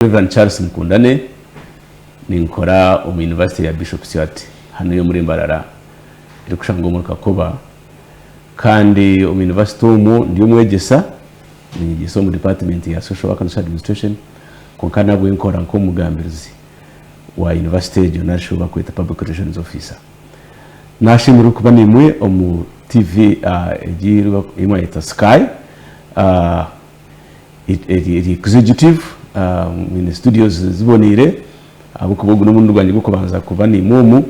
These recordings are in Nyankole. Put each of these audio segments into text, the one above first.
Rev. Charles Mukundane, Ninkora omu University ya Bishop Stuart hanu ey'omuri Mbarara erikushangwa omuri Kakoba kandi omu University omwo ndi omwegyesa, ninyegyesa omu department ya Social Work and Social Administration kwonka nabwe nkora nk'omugambirizi wa University egyo narishi ou barikweta Public Relations Officer. Nashemererwa kuba naimwe omu TV egi ei mwayeta Sky. Eri executive mwine studios ziboneire ahabw'okuba ogu n'omurundi gwangye gw'okubanza kuba naimwe omu.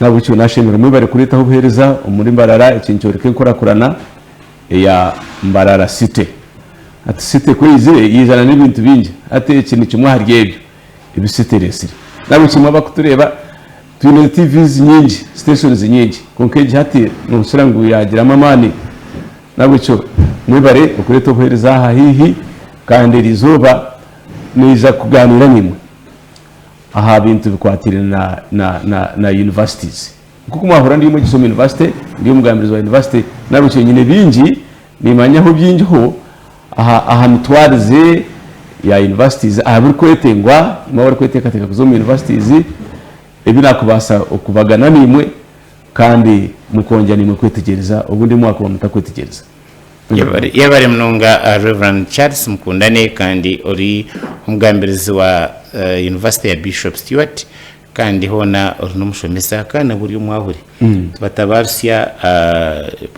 N'ahabw'ekyo nashemererwa mwebare kureetaho obuheereza omuri Mbarara eki nikyoreka enkurakurana eya Mbarara City. Hati City ku eizire yaija n'ebintu bingi hati eki ni kimwe ahari ebyo ebi City ereetsire. N'ahabw'ekyo imwe abarikutureeba twine TVs nyingi, stations nyingi kwonka egi hati noshusha ngu yaagiramu amaani. N'ahabw'ekyo mwebare okureeta obuheereza aha haihi, kandi eri izooba naija kugaaniira naimwe aha bintu bikwataine na, na, na, na universities. Nk'oku mwahurira ndi omwegyesa omu university, ndi omugambirizi wa university, n'ahabw'ekyo nyine bingi, niimanyaho bingiho aha, aha mitwarize ya universities, aha birikwetengwa, imwe abarikweteekateeka kuza omu universities, ebi naakubaasa okubagana naimwe. Kandi mukongyera naimwe kwetegyereza, obundi mwakuba mutakwetegyereza. Yebare munonga Rev. Charles Mukundane kandi ori omugambirizi wa University ya Bishop Stuart kandi hoona ori n'omushomesa kandi nabwo ori omwahuri. Tubatabarutsya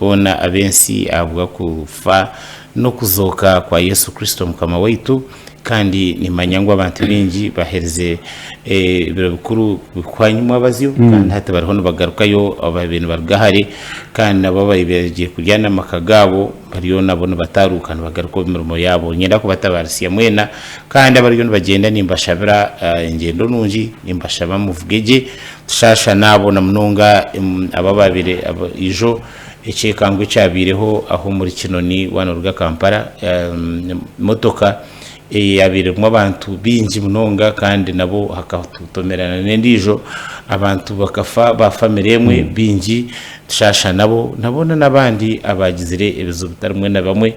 boona ab'ensi ahabw'okufa n'okuzooka kwa Yesu Kristo Mukama waitu. Kandi nimanya ngu abantu baingi baherize ebiro bikuru bihwanyimwe abazyo kandi hati bariho nibagarukayo ababaire nibaruga hare kandi nabo ababaire bagiire kurya n'amaka gaabo bariyo nabo nibataaruuka nibagaruka omu mirimo yaabo. Niinyenda kubatabaarisia mwena kandi abariyo nibagyenda nimbashabira engyendo nungi, nimbashaba muvuge gye tushaasha n'abo na munonga abo ababaire ijo Ekyekango ekyabaireho aho omuri Kinoni waaba nooruga Kampala, emotoka eyabaire erimu abantu baingi munonga kandi nabo hakatomerana n'endiijo, abantu bakafa ba famire emwe baingi tushaasha nabo nabo n'abandi abaagizire ebizibu bitari bimwe na bimwe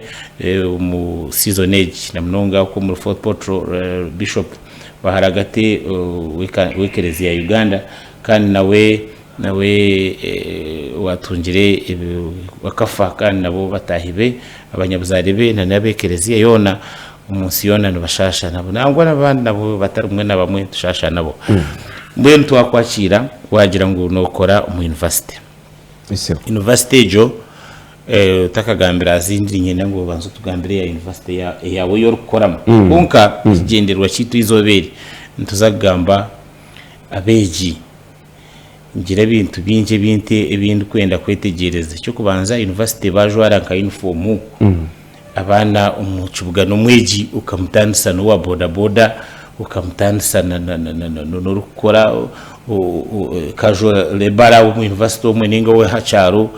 omu sizoni egi na munonga nk'omuri Fort Portal Bishop Baharagate w'ekereziya ya Uganda kandi nawe Nawe owaatungire akafa kandi nabo bataahi be, abanyabuzaare be n'abeekereziya yoona omu nsi yoona nibashaasha nabo. Nangwa n'abandi nabo batari bamwe na bamwe nitushaasha nabo. Mbwenu twakwakiira waagira ngu nookora omu yunivasite. Yunivasite egyo otakagambire aha zindi niinyenda ngu obanze otugambire eya yunivasite eyaawe ei orikukoramu. Kwonka ekigyendererwa kyaitu eizooba eri nituza kugamba abeegi. Ngira ebintu bingi ebi ndikwenda kwetegyereza. Eky'okubanza yunivasite bajwara nka yunifoomu, abaana omu kibuga n'omwegi okamutaanisa n'owa bodaboda, okamutaanisa n'orikukora casual labourer w'omu yunivasite omwe nainga ow'aha kyaro,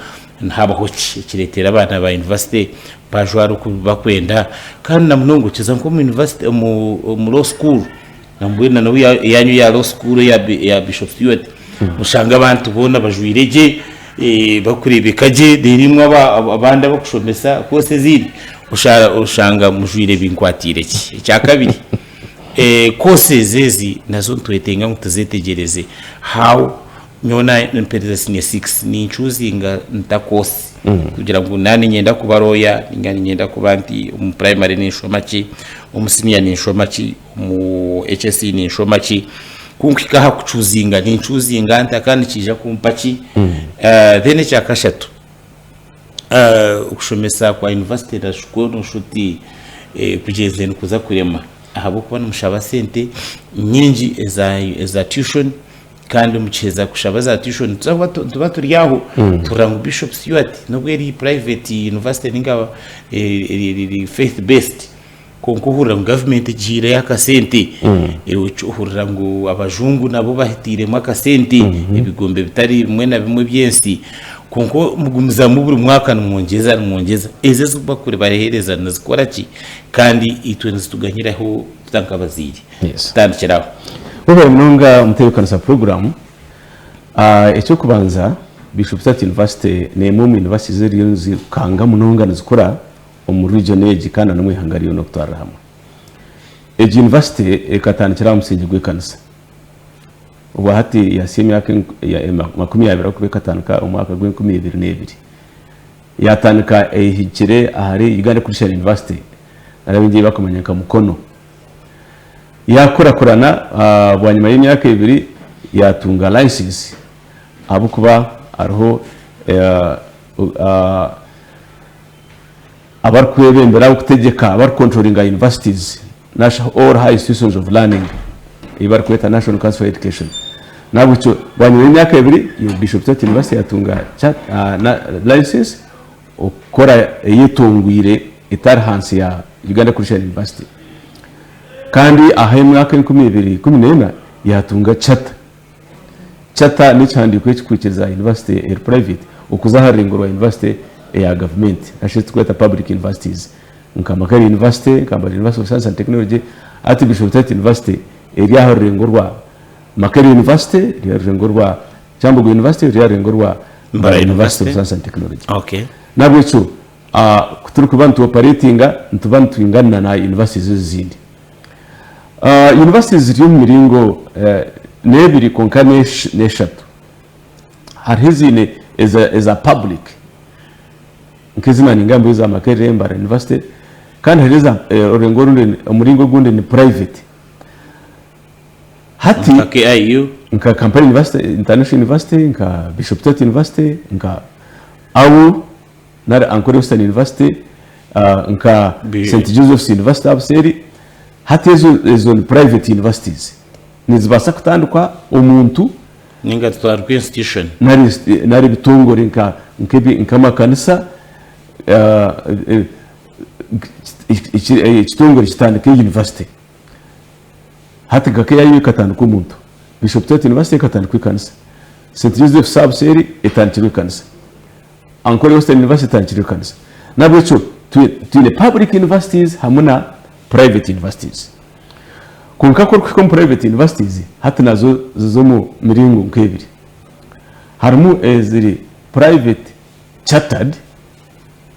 nihabaho ki ekireetera abaana ba yunivasite bajwara oku barikwenda? Kandi na munonga okiza nk'omu yunivasite omu law school, Nambwenu na n'obu yaanyu ya law school eya Bishop Stuart oshanga abantu boona bajwaire gye barikureebeka gye reero imwe abandi abarikushomesa course ezindi oshanga mujwaire binkwatiire ki. Ekyakabiri courses ezi nazo nitwetenga ngu tuzetegyereze how Nyowe nampereza senior six nincuzinga nta course kugira ngu naba niinyenda kuba lawyer ninga niinyenda kuba nti omu primary ninshoma ki, omu senior ninshoma ki, omu HSC ninshoma ki, ku nkuhika aha kucuzinga nincuzinga nta kandi nikiija kumpa ki. Then ekyakashatu Okushomesa kwa yunivasite nakwo nooshusha oti kugyenzire nikuza kurema ahabw'okuba nimushaba sente nyingi eza tuition kandi mukiheza kushaba za tuition nituba turi aho tuhurira ngu Bishop Stuart n'obu eri private university ninga eri faith based kwonka ohurira ngu gavumenti egihiireyo akasente ohurira ngu abajungu nabo bahitiiremu akasente ebigombe bitari bimwe na bimwe eby'ensi kwonka mugumizamu buri mwaka nimwongyeza nimwongyeza ezo ezi barikubaheereza nizikora ki kandi itwe nizituganyiraho tuta nk'abazaire tutandikire aho. Webare munonga omutebeekanisa puroguraamu. Eky'okubanza Bishop Stuart University n'emwe omu universities eziriyo nizikanga munonga nizikura omu region egi kandi n'omu ihanga ryona okutwarira hamwe. Egi yunivasite ekatandikira aha musingye gw'ekanisa. Obwa hati yahitsya emyaka 20 ahabw'okuba ekatandika omu mwaka gw'enkumi ibiri n'ebiri. Yaatandika ehikire ahari Uganda Christian University nari abaingi ei barikumanya nka Mukono. Yaakurakurana bwanyima y'emyaka ebiri yaatunga license ahabw'okuba hariho abarikwebembera, abarikutegyeka, abarikukontrolinga universities all high institutions of learning ei barikweta National Council for Education. Nahabwekyo bwanyima y'emyaka ebiri, Bishop Stuart University yatunga license okukora eyetongwire etari hansi ya Uganda Christian University. Kandi aha emwaka 2014 yatunga charter. Charter n'ekihandiiko ekirikwikiriza yunivasite eri private okuza aha rurengo rwa yunivasite eya gavumenti nari eki turikweta public universities nka Makerere University, nka Mbarara University of Science and Technology. Hati Bishop Tait University eri aha rurengo rwa Makerere University, eri aha rurengo rwa Kyambogo University, eri aha rurengo rwa Mbarara University of Science and Technology. N'ahabw'ekyo ku turikuba nitu operatinga nituba nitwinganina na universities ezi ezindi. Universities ziri omu miringo n'ebiri kwonka n'eshatu. Hariho eziine eza public nk'ezi naningambaho eza Makerere, Mbarara University kandi hariho eza orurengo orundi omuringo ogundi ni private. Hati Nka KIU. Nka Kampala University, International University, nka Bishop Tate University, nka AU nari Ankole Western University, nka St Joseph's University aha buseeri. Hati ezo ezo ni private universities. Nizibaasa kutandikwa omuntu. Ninga zitwarwe institution. Nari nari ebitongore nka nk'ebi nk'amakanisa ekitongore kitandika university. Hati nka KIU ekatandikwa omuntu, Bishop Tate University ekatandikwa ekanisa, St Joseph's aha buseeri etandikirwe ekanisa. Ankole Western University etandikirwe ekanisa. Nahabwekyo twine public universities hamwe na private universities. Kwonka ku orikuhika omu private universities, hati nazo ziza omu miringo nk'ebiri. Harimu eziri private chartered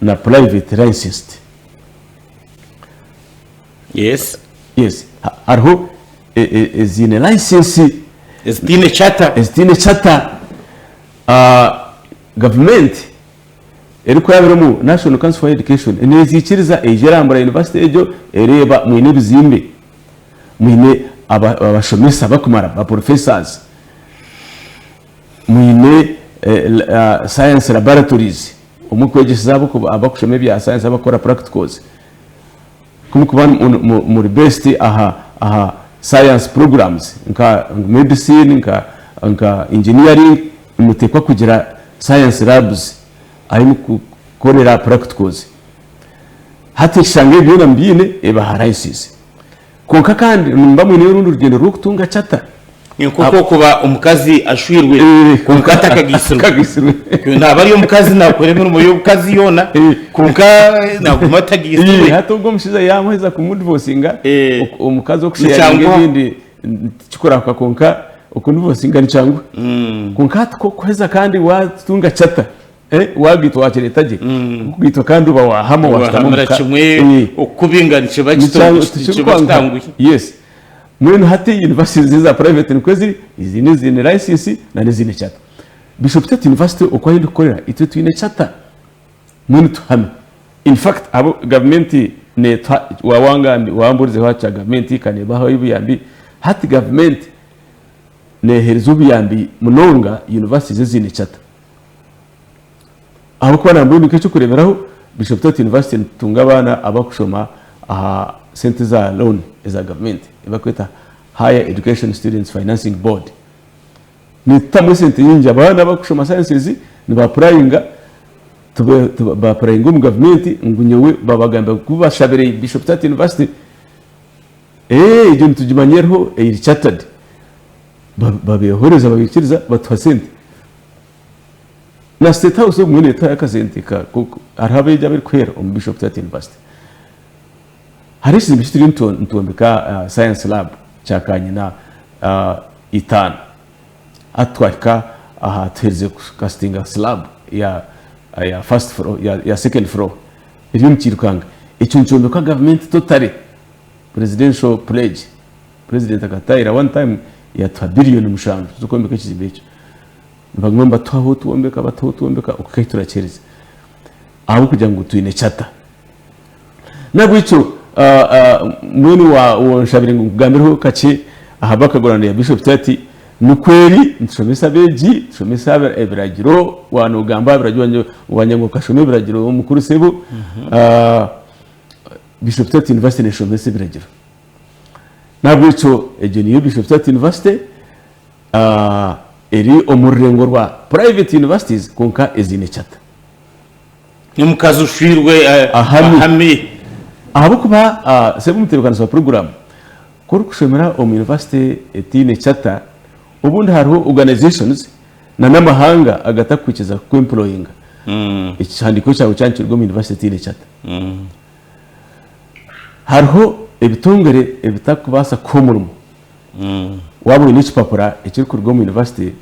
na private licensed. Yes. Yes. Hariho eziine license. Ezitaine charter. Ezitaine charter. Gavumenti erikurabira omu National Council for Education neziikiriza eija erambura yunivasite egyo ereeba mwine ebizimbe, mwine abashomesa barikumara ba professors, mwine science laboratories omu orikwegyeseza abarikushoma ebya science abarikukora practicals. Ku murikuba muri based aha science programs nka medicine, nka engineering, nimuteekwa kugira science labs ahu murikukorera practicals. Hati ekishanga ebi byona mubiine ebaha license. Kwonka kandi nimuba mwineyo orundi rugyendo rw'okutunga charter. Ni nk'oku okuba omukazi ashwirwe kwonka atakagiisirwe. Naaba ari omukazi naakora emirimo y'obukazi yoona kwonka naaguma atagiisirwe. Hati ogwo omushaija yaamuheza kumudivosinga, omukazi okusheyaringa ebindi tikikurahuka kwonka okumudivosinga nikyanguha. Kwonka hati ku orikuheza kandi waatunga charter, Waagaitwa waakireeta gye, okugaitwa kandi oba waahama waashutama omu ka. Wahamira kimwe okukubinga nikiba kitanguhi. Yes. Mbwenu hati universities eza private nikwo ziri, eziine ziine license na n'eziine charter. Bishop Tate University oku ahu ndikukorera itwe twine charter mbwenu tuhame. In fact abo gavumenti neetuha waaba wambuurizeho aha kya gavumenti ka neebaho obuyambi, hati gavumenti neeheereza obuyambi munonga universities eziine charter. Ahabw'okuba nambwenu nk'eky'okureeberaho, Bishop Tate University nitutunga abaana abarikushoma aha sente za loan eza gavumenti ei barikweta Higher Education Students Financing Board. Nitutamu esente nyingi abaana abarikushoma sciences nibapurayinga bapurayinga omu gavumenti ngu nyowe babagambira ku bashabire Bishop Tate University egyo nitugimanya eriho eri chartered babehoreza babaikiriza batuha sente. Na State House obumwe netuhayo akasente hariho abeegi abarikuhwera omu Bishop Tate University. Hariho ekizimbe eki turiyo nitwombeka science lab kya kanyina itaano. Hati twahika aha tuherize kukasitinga slab ya first floor ya second floor eriyo nikirukanga. Ekyo nikyombekwa gavumenti totally. Presidential pledge, President akatayira one time yatuha billion mushanju z'okwombeka ekizimbe ekyo. Nibaguma nibatuhaho twombeka, batuhaho twombeka okuhika ahi turakihereza ahabw'okugira ngu twine charter. N'ahabw'ekyo mbwenu wanshabire ngu nkugambireho kakye aha background ya Bishop Tati, nikwo eri, nitushomesa abeegi, nitushomesa ebiragiro, waaba nogamba aha biragiro wagira ngu okashoma ebiragiro omukuru sebo, Bishop Tati University neshomesa ebiragiro. N'ahabw'ekyo egyo niyo Bishop Tati University eri omu rurengo rwa private universities kwonka eziine charter. N'omukazi oshwirwe Ahami. ahami. Ahabw'okuba sebo omutebeekanisa wa puroguraamu, ku orikushomera omu yunivasite etaine charter, obundi hariho organisations na n'amahanga agatakukwikiriza kukwemployinga ekihandiiko kyawe kyaba nikiruga omu yunivasite etaine charter. Hariho ebitongore ebitakubaasa kukuha omurimo waaba oine ekipapura ekirikuruga omu yunivasite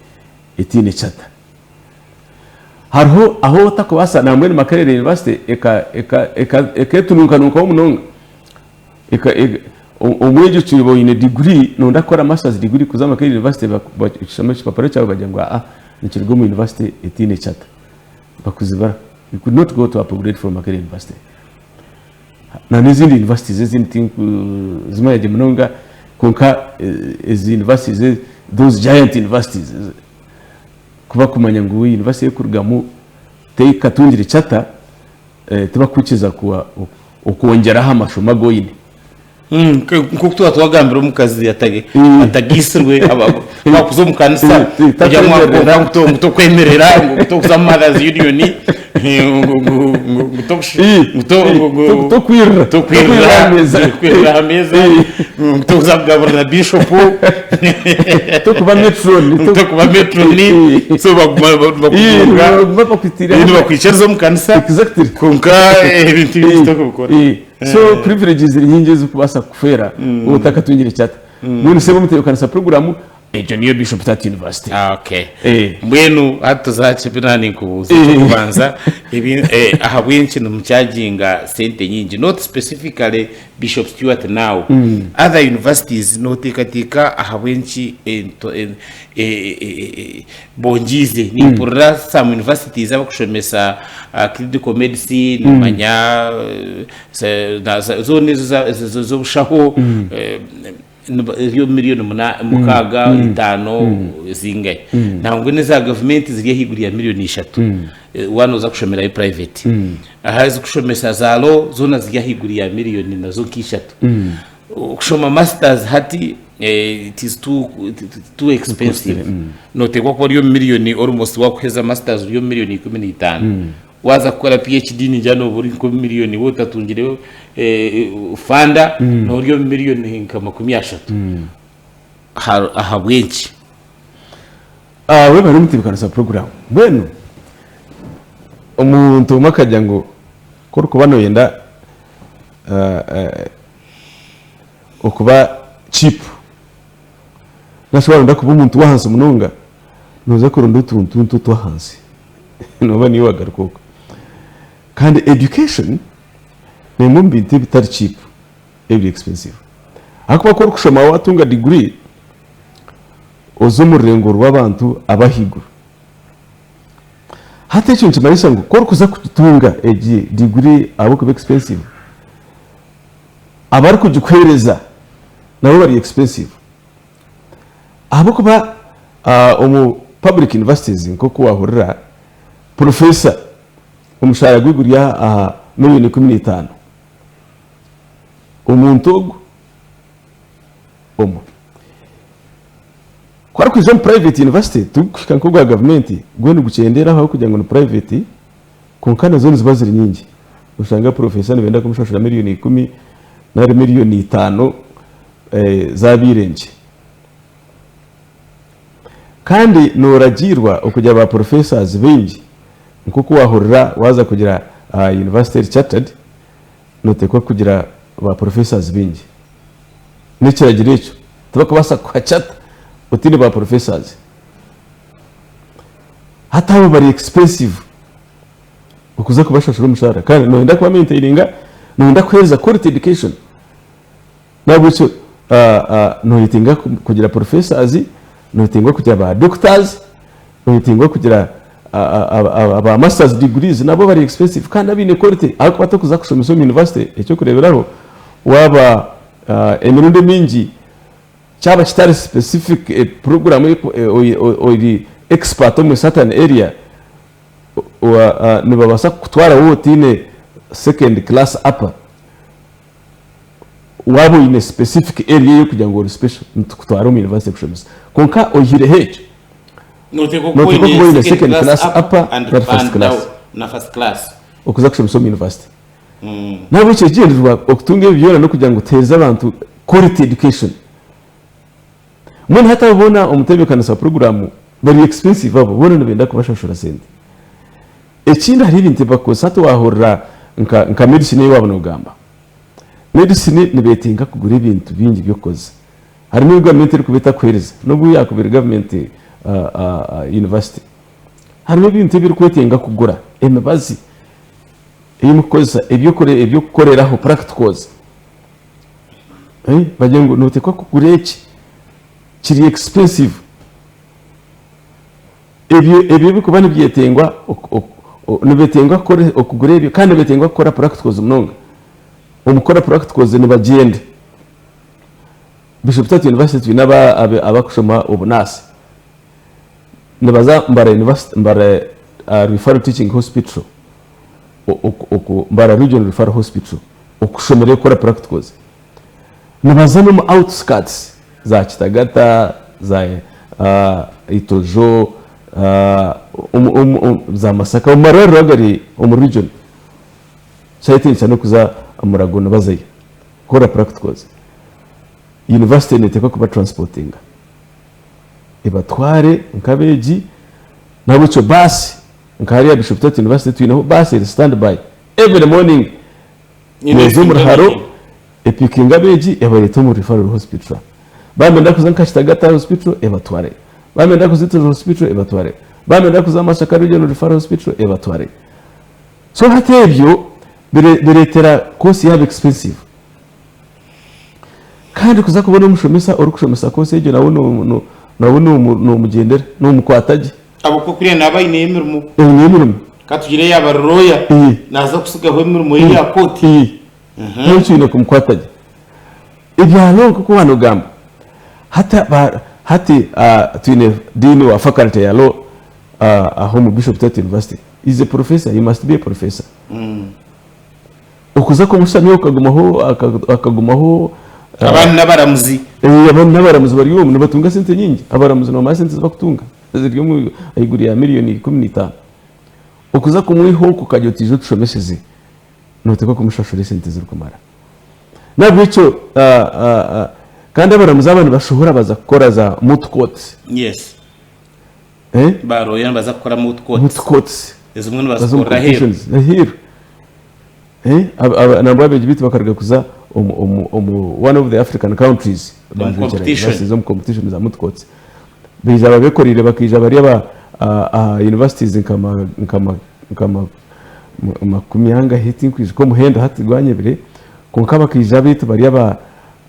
etaine charter. Hariho ahu otakubaasa nambwenu Makerere University eketununkanunkaho munonga. Omwegi okiba oine diguri noyenda kukora masters degree kuza Makerere University bakishoma ekipapura kyawe bagira ngu aa nikiruga omu university etaine charter bakuzibira. You could not go to upgrade from Makerere University. Na n'ezindi universities ezindi tinkuzimanya gye munonga kwonka ezi universities those giant universities Ku bakumanya ngu yunivasite ei orikurugamu tekatungire charter, tibakukwikiriza okwongyera aha mashomo agu oine. Nk'oku twaba twagambire omukazi atagiisirwe wakuza omu kanisa kugira ngu tokwemerera ngu tokuza omu mothers union ngu Tokwirira tokwirira aha meeza ngu tokuza kugaburira bishopu Tokuba metroni. Tokuba metroni so baguma Baguma bakwitira. Nibakwikiriza omu kanisa Exactly. kwonka ebintu ebindi tokubikora. So privileges ziri nyingi ezirikubaasa kukufeera otakatungire charter. Mbwenu sebo omutebeekanisa puroguraamu egyo niyo Bishop Tati University. Ah, okay. Eh. Mbwenu hati tuze aha kibiina ninkubuuza Eh. eky'okubanza ebi- eh, ahabw'enki nimucharginga sente nyingi not specifically Bishop Stuart now other universities noteekateeka ahabw'enki ento- en- eh, eh, eh, bongiize nimpurira some universities abakushomesa ah, clinical medicine manya eh, ze- na- za- zoona ezo za- ezo- ezo z'obushaho eh, eri omu miriyoni mukaaga itaano zingahi nangwa n'eza gavumenti ziri ahaiguru ya miriyoni ishatu waaba nooza kushomerayo private aha ezikushomesa za law zoona ziri ahaiguru ya miriyoni nazo nk'ishatu okushoma masters hati it is too, too expensive noteekwa kuba ori omu miriyoni almost wakuheza masters ori omu miriyoni 15 Waaza kukora PHD ningira nooba ori nk'omu miriyoni waaba otatungireho fanda nooba ori omu miriyoni nka 30. Ahabw'enki? Webare omutebeekanisa wa puroguraamu. Mbwenu omuntu omwe akagira ngu ku orikuba nooyenda okuba cheap nari shi waayenda kuba omuntu w'ahansi munonga, nooza kuronda otuntu otw'ahansi. Nooba niiwe wagaruka okwo. Kandi education n'emwe omu bintu ebitari cheap, ebiri expensive. Ahakuba ku orikushoma waatunga degree, oza omu rurengo rw'abantu ab'ahaiguru. Hati ekyo nikimanyisa ngu ku orikuza kugitunga egi degree ahabw'okuba expensive, abarikugikuheereza nabo bari expensive. Ahabw'okuba omu public universities nk'oku wahurira, professor omushaara gwe guri aha million 15. Omuntu ogwo omwe. Ku arikwija omu private university tigurikuhika nk'ogwa gavumenti, gwo nigukyendera aho ahabw'okugira ngu ni private kwonka nazo niziba ziri nyingi. Noshanga professor nibenda kumushashura million 10 nari million 5 zabaire nkye. Kandi noragiirwa okugira ba professors baingi nk'oku wahurira waaza kugira aha university eri chartered noteekwa kugira ba professors baingi. N'ekiragiro ekyo tibakubaasa kukuha charter otaine ba professors. Hati abo bari expensive okuza kubashashura omushaara kandi noyenda kuba maintaininga, noyenda kuheereza quality education. N'ahabw'ekyo noyetenga kugira professors, noyetenga kugira ba doctors, noyetenga kugira aba masters degrees nabo bari expensive kandi abaine quality ahakuba tokuza kushomesa omu university eky'okureeberaho waaba emirundi emingi kyaba kitari specific program ori expert omu certain area nibabaasa kukutwara waaba otaine second class upper. Waaba oine specific area ey'okugira ngu ori special, nitukutwara omu university kushomesa. Kwonka oihireho ekyo, Noteekwa kuba noteekwa oine kuba oine second second class class upper upper and, nari first and class na first class. okuza kushomesa omu university. N'ahabw'ekyo ekigyendererwa okutunga ebi byona n'okugira ngu tuheereze abantu quality education. Mbwenu hati abo boona omutebeekanisa wa puroguraamu bari expensive abo, boona nibenda kubashashura sente. Ekindi hariho ebintu ebi barikukozesa hati waahurira nka nka medicine ei waaba noogamba. Medicine nibeetenga kugura ebintu bingi by'okukozesa. Harimu ebi gavumenti erikuba etakuheereza n'obu yaakuba eri gavumenti university. Harimu ebintu ebi erikwetenga kugura, emibazi ei murikukozesa, eby'okukoreraho practicals. Bagire ngu nooteekwa kugura eki, kiri expensive. Ebyo ebyo ebirikuba nibyetengwa nibeetengwa kukora okugura ebyo kandi nibeetengwa kukora practicals munonga. Omu kukora practicals nibagyenda. Bishop Tatu University twine abakushoma obunaasi nibaza Mbara University Mbara Referral Teaching Hospital Mbara Regional Referral Hospital okushomerayo kukora practicals. Nibaza n'omu outskirts za Kitagata, za Itojo, za Masaka, omu marwariro agari omu region. Kyayetengyesa n'okuza Murago nibazayo kukora practicals. University neteekwa kuba transportinga ebatware nk'abeegi n'ahabw'ekyo baasi nka hariya Bishop Tatu University twineho baasi eri stand by every morning Neeza omu ruharo epikinga abeegi ebareeta omu referral hospital. Baaba nibenda kuza nka Kitagata hospital ebatware. Baaba nibenda kuza Itojo hospital ebatware. Baaba nibenda kuza Masaka regional referral hospital ebatware. So hati ebyo bireetera course yaaba expensive. Kandi kuza kubona omushomesa orikushomesa course egyo nawe nawe nomugyendera, nomukwata gye. Ahabw'okuba kuriya naaba aineyo emirimo. Aineyo emirimo. Ka tugire yaaba ari lawyer, naaza kutsigaho emirimo ye ya kooti. Nawe twine kumukwata gye. Ebya law nk'oku waanogamba, hati hati twine Dean wa faculty ya law aha omu Bishop Tate University, he is a professor, he must be a professor. Okuza kumushamya okagumaho akagumaho. Abandi n'abaramuzi. Abandi n'abaramuzi bari omu nibatunga sente nyingi. Abaramuzi noomanya sente ezi bakutunga ziri omu ahaiguru ya miriyoni 15. Okuza kumwiha okwo okagira oti ija otushomeseze, nooteekwa kumushashura esente zirikumara. N'ahabw'ekyo kandi abaramuzi aba nibashohora baza kukora za moot courts. Yes. Ba lawyer nibaza kukora moot courts. Moot courts. Ezimwe nibazikorera aheeru. Aheeru. Nambwa abeegi baitu bakaruga kuza omu one of the African countries. Omu competition. Omu competition za moot courts. Baija babekoreire bakaija bari aba aha universities nka makumyangahi tinkwijuka omuhendo hati gwanyebire kwonka bakaija baitu bari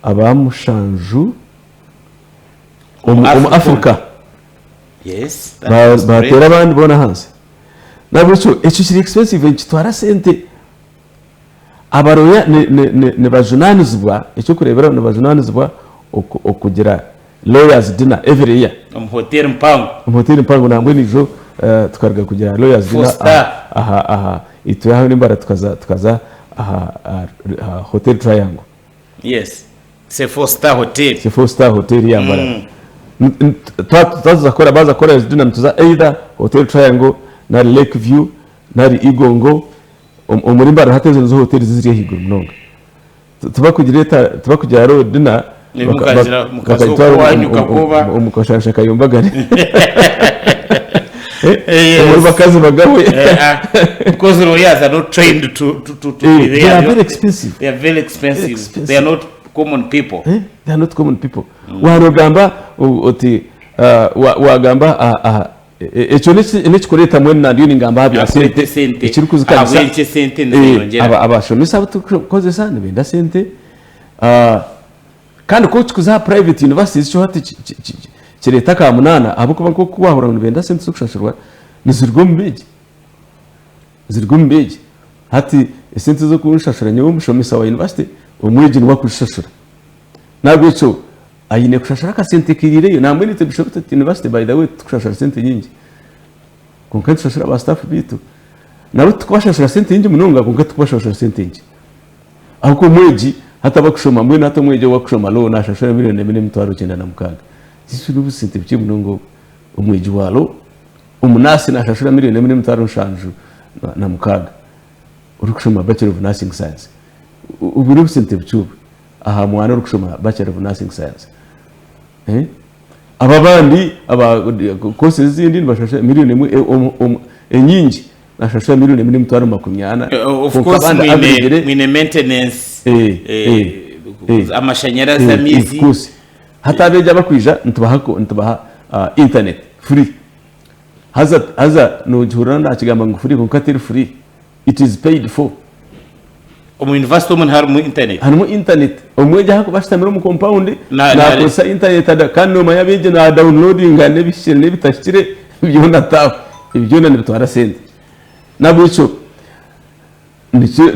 aba mushanju omu Africa. Baateera abandi boona ahansi. Nahabwekyo ekyo kiri expensive nikitwara sente. Abaroya nibajunaanizibwa, eky'okureeberaho nibajunaanizibwa okugira lawyers dinner every year. Omu hoteeri mpango. Omu hoteeri mpango nambwenu ijo tukaruga kugira lawyers dinner aha itwe aho Nembara tukaza aha hotel Triangle. Yes. It's a four star hotel. It's a four star hotel ya Mbarara. Twaza kukora baza kukora dinner nituza either Hotel Triangle nari Lake View nari Igongo omuri Mbarara hati ezo nizo hoteli ziri ahaiguru munonga. Tibakugira tibakugira hariho dinner Mukaza owanyu kakoba omu kashasha kayombagane. Omuri bakazi bagawe. Because lawyers are not trained to be there. They are very expensive. They are very expensive. Expensive. They are not common people. Eh, they are not common people. Waanogamba oti wagamba aha ekyo n'ekikureeta mbwenu nandiyo ningamba aha bya sente ekirikuzikanisa Ahabw'enki esente nizeyongyera? Abashomesa abu turikukozesa nibenda sente. Kandi ku okikuza aha private universities kyo hati kireeta aka munaana ahabw'okuba nk'oku waahurira ngu nibenda sente z'okushashurwa niziruga omu beegi. Ziruga omu beegi. Hati esente z'okunshashura nyowe omushomesa wa university, omwegi niwe akuzishashura. N'ahabw'ekyo aine kushashura akasente kairiireyo. Nambwenu itwe Bishop University by the way titukushashura sente nyingi. Kwonka nitushashura ba staff baitu. Nabo titukubashashura sente nyingi munonga kwonka titukubashashura sente nkye. Ahabw'okuba omwegi hati abakushoma mbwenu hati omwegi owakushoma law nashashura milioni emwe n'emitwaro 96. Ekyo n'obusente bukye munonga obwo. Omwegi wa law, omunaasi nashashura milioni emwe n'emitwaro 76 orikushoma Bachelor of Nursing Science. Obwo n'obusente bukye obwo aha mwana orikushoma Bachelor of Nursing Science. Abo abandi aba courses ezindi nibashashura milioni emwe enyingi nashashura milioni emwe n'emitwaro 40. Of Kwonka course abandi mwine average mwine maintenance Eh, eh, eh, eh. amashanyarazi Eh, of amaizi course. Hati abeegi abakwija nitubaha nitubaha internet free. Haza haza nogihurira nakigamba ngu free kwonka teri free. It is paid for. Omu university omu niharimu internet? Harimu internet. Omwegi ahakuba ashutamire omu compound Na- nakozesa internet ada kandi nomanya abeegi na downloadinga n'ebihikire n'ebitahikire byona taho. Ebi byona nibitwara sente. N'ahabw'ekyo nikyo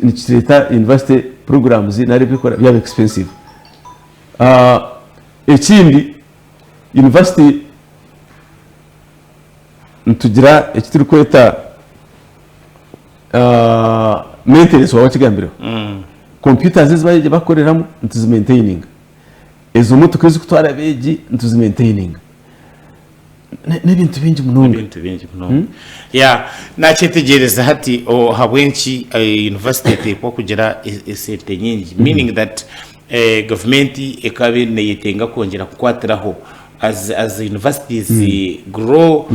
nikireeta university programs nari ebikora byaba expensive. Ekindi university nitugira eki turikweta maintenance waaba okigambireho. Computers ezi barije bakukoreramu nituzi maintaininga. Ezo motoka ezikutwara abeegi nituzi maintaininga. N'ebintu bingi munonga. Ebintu bingi munonga. Ya, nakyetegyereza hati ahabw'enki university eteekwa kugira esente nyingi meaning that gavumenti ekaba neyetenga kwongyera kukwatiraho as as universities grow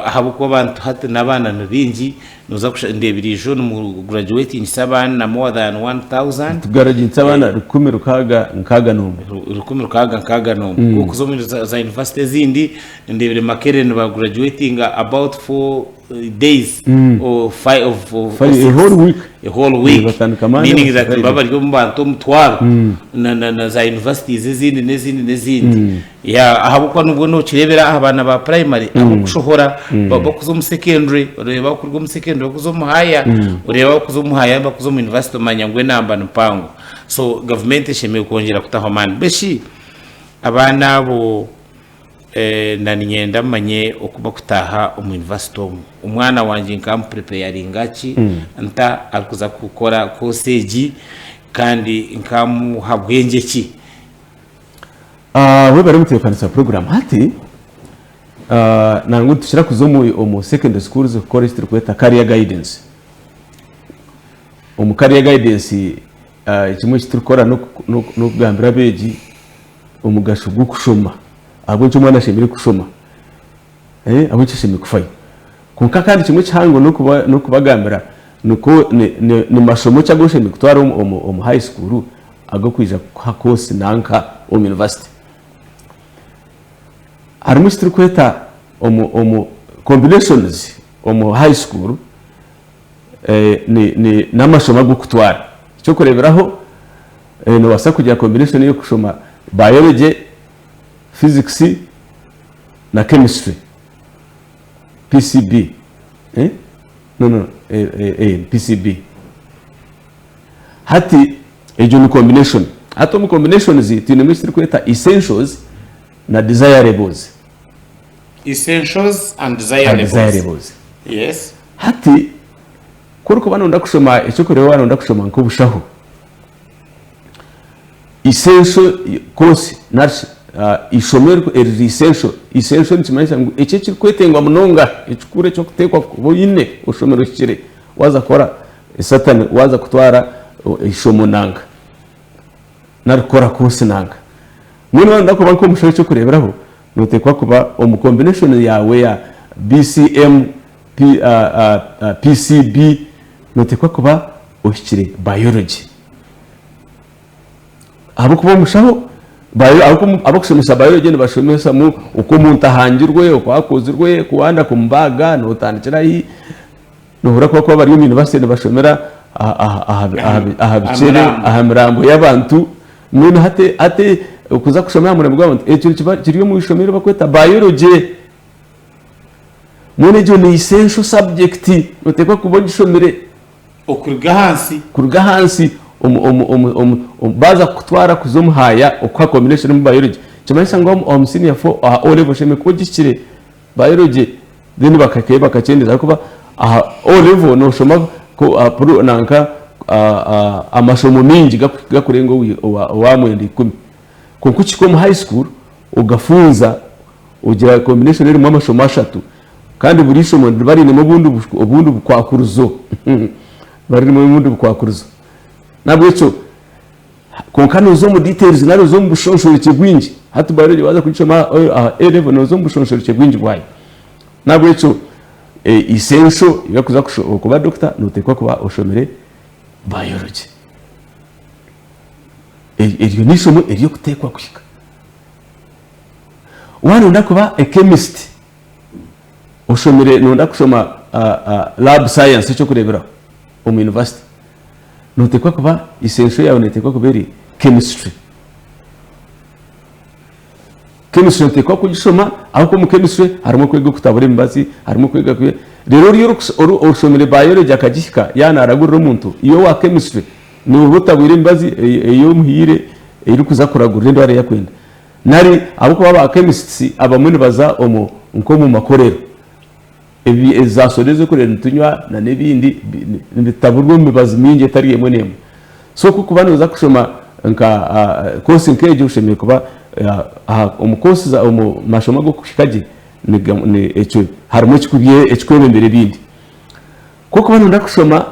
ahabw'okuba abantu hati n'abaana ni baingi noza kusha ndeebire ijo nimu graduatingisa abaana more than 1000 Tugaraginsa abaana 1661. 1661 ku orikuza omu za university ezindi ndeebire Makerere niba graduatinga about 4 days or 5 or Five, a 6 whole week. a whole week Batandika Monday meaning that Friday. baba bari omu bantu omutwaro na, na, na za universities ezindi n'ezindi n'ezindi ya ahabw'okuba nubwo nokireebera aha baana ba primary abokushohora ba- bakuza omu secondary oreeba bakuruga omu secondary bakuza omu higher oreeba bakuza omu higher bakuza omu university omanya ngu enamba ni mpango so gavumenti eshemereire kwongyera kutaho amaani beshi abaana abo Na niinyenda mmanye oku bakutaaha omu yunivasite omu. Omwana wangye nkamupurepeyaringa ki nta arikuza kukora koosi egi kandi nkamuha bwengye ki? Webare mutebeekanisa puroguraamu. Hati nangwa nitukira kuza omu secondary schools kukora eki turikweta career guidance. Omu career guidance kimwe eki turikukora n'okugambira abeegi omugasho gw'okushoma ahabw'enki omwana ashemereire kushoma, ahabw'enki ashemereire kufayo. Kwonka kandi kimwe ekihango n'okubagambira nikwo ni mashomo ki agu oshemereire kutwara omu high school ag'okwija kukuha course nanka omu university. Harimu eki turikweta omu combinations omu high school n'amashomo ag'okutwara. Eky'okureeberaho, noobaasa kugira combination y'okushoma biology, physics na chemistry, PCB, no no PCB. Hati egyo ni combination. Hati omu combinations twinemu eki turikweta essentials na desirables. Essentials and desirables. Desirables. Yes. Hati ku orikuba noyenda kushoma eky'okureeba waaba noyenda kushoma nk'obushaho, essential course nari shi eishomo eriri essential, essential nikimanyisa ngu eki ekirikwetengwa munonga ekikuru ekirikuteekwa kuba oine oshomire ohikire waaza kukora certain waaza kutwara eishomo nanka nari kukora course nanka. Mbwenu waaba noyenda kuba nk'omushaho eky'okureeberaho, Noteekwa kuba omu combination yaawe ya BCM, PCB, noteekwa kuba ohikire biology. Ahabw'okuba omushaho, abakushomesa biology nibashomesamu oku omuntu ahangirwe, oku akozirwe, ku wayenda kumubaaga notandikira hi, nohurira ku barikuba bari omu university nibashomera aha bikyere, aha mirambo y'abantu. Mbwenu hati hati okuza kushoma aha murembe gw'abantu ekyo nikiba kiri omu ishomero eri barikweta biology. Mbwenu egyo ni essential subject noteekwa kuba ogishomire. Okuruga ahansi. Kuruga ahansi omu omu omu omu omu baaza kukutwara kuza omu haaya okuha combination omu biology nikimanyisa ngu omu senior four aha O level oshemereire kuba ogihikire biology then bakakye bakakyendeza ahakuba aha O level noshoma ku nanka amashomo mingi gakurenga owa mwenda ikumi kwonka okihika omu high school ogafunza ogira combination erimu amashomo ashatu kandi buri ishomo niriba riinemu obundi obundi bukwakurizo riba ririmu obundi bukwakurizo n'ahabw'ekyo kwonka nooza omu details nari oza omu bushonshorekye bwingi hati biology waaza kugishoma aha A level nooza omu bushonshorekye bwingi bwayo n'ahabw'ekyo essential y'okuza kuba doctor nooteekwa kuba oshomire biology eryo n'eishomo ery'okuteekwa kuhika. Waaba nooyenda kuba a chemist oshomire nooyenda kushoma lab science eky'okureeberaho omu university, nooteekwa kuba essential yaawe neeteekwa kuba eri chemistry. Chemistry nooteekwa kugishoma ahabw'okuba omu chemistry harimu okwega okutabura emibazi, harimu okwega reero oriya oshomire biology akagihika yaaba naaragurira omuntu, iwe owa chemistry nooba otabwire emibazi ei omuhaire erikuza kuragurira endwara ei arikwenda. Nari ahabw'okuba ba chemists abamwe nibaza omu nk'omu makorero, ebi ezi za soda ez'okureeba nitunywa na n'ebindi nibitaburwa omu mibazi mingi etari emwe n'emwe. So ku okuba nooza kushoma nka course nk'egyo oshemereire kuba aha omu course za omu mashomo ag'okuhika gye ekyo harimu ekikwebembera ebindi. Ku okuba nooyenda kushoma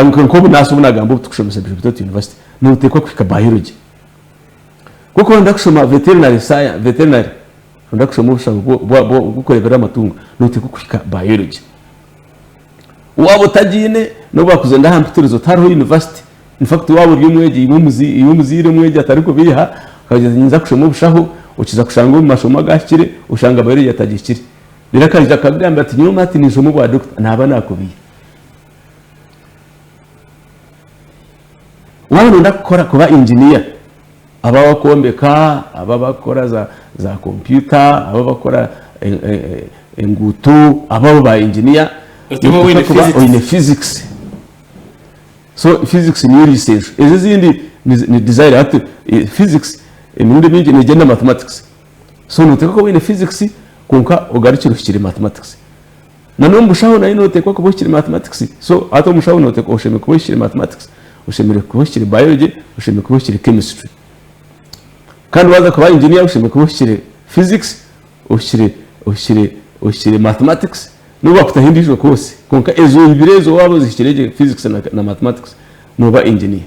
nk'obu naasa obu naagamba obu turikushomesa Bishop Toti University, nooteekwa kuhika biology. Ku orikuba kushoma veterinary science, veterinary, orikuba kushoma obushaho bw'okureeberera amatungo, nooteekwa kuhika biology. Waaba otagiine, n'obu waakuza aha mpitirizo tihariho university, in fact waaba ori omwegi iwe omuzaire omwegi atarikubeiha, akagira ati ninza kushoma obushaho, okiza kushanga omu mashomo agahikire, oshanga biology atagihikire. Reero akaija akakugambira ati nyowe hati ninshoma obwa doctor, naaba naakubeiha. Waaba nooyenda kukora kuba engineer, abo abakwombeka, abo abakukora za za kompyuta, abo abakukora enguuto, abo abo ba engineer, Oteekwa kuba oine kuba physics. oine physics. So physics niyo eri essential. Ezo ezindi ni ni desire hati physics emirundi mingi neegyenda na mathematics. So nooteekwa kuba oine physics kwonka ogarukire ohikire mathematics. Na n'omu bushaho nayo noteekwa kuba ohikire mathematics. So hati omu bushaho noteekwa oshemereire kuba ohikire mathematics, oshemereire kuba ohikire biology, oshemereire kuba ohikire chemistry. Kandi waaza kuba engineer oshemereire kuba ohikire physics, ohikire ohikire ohikire mathematics n'obu baakutaho endiijo course kwonka ezo ibiri ezo waaba ozihikire gye physics na na mathematics nooba engineer.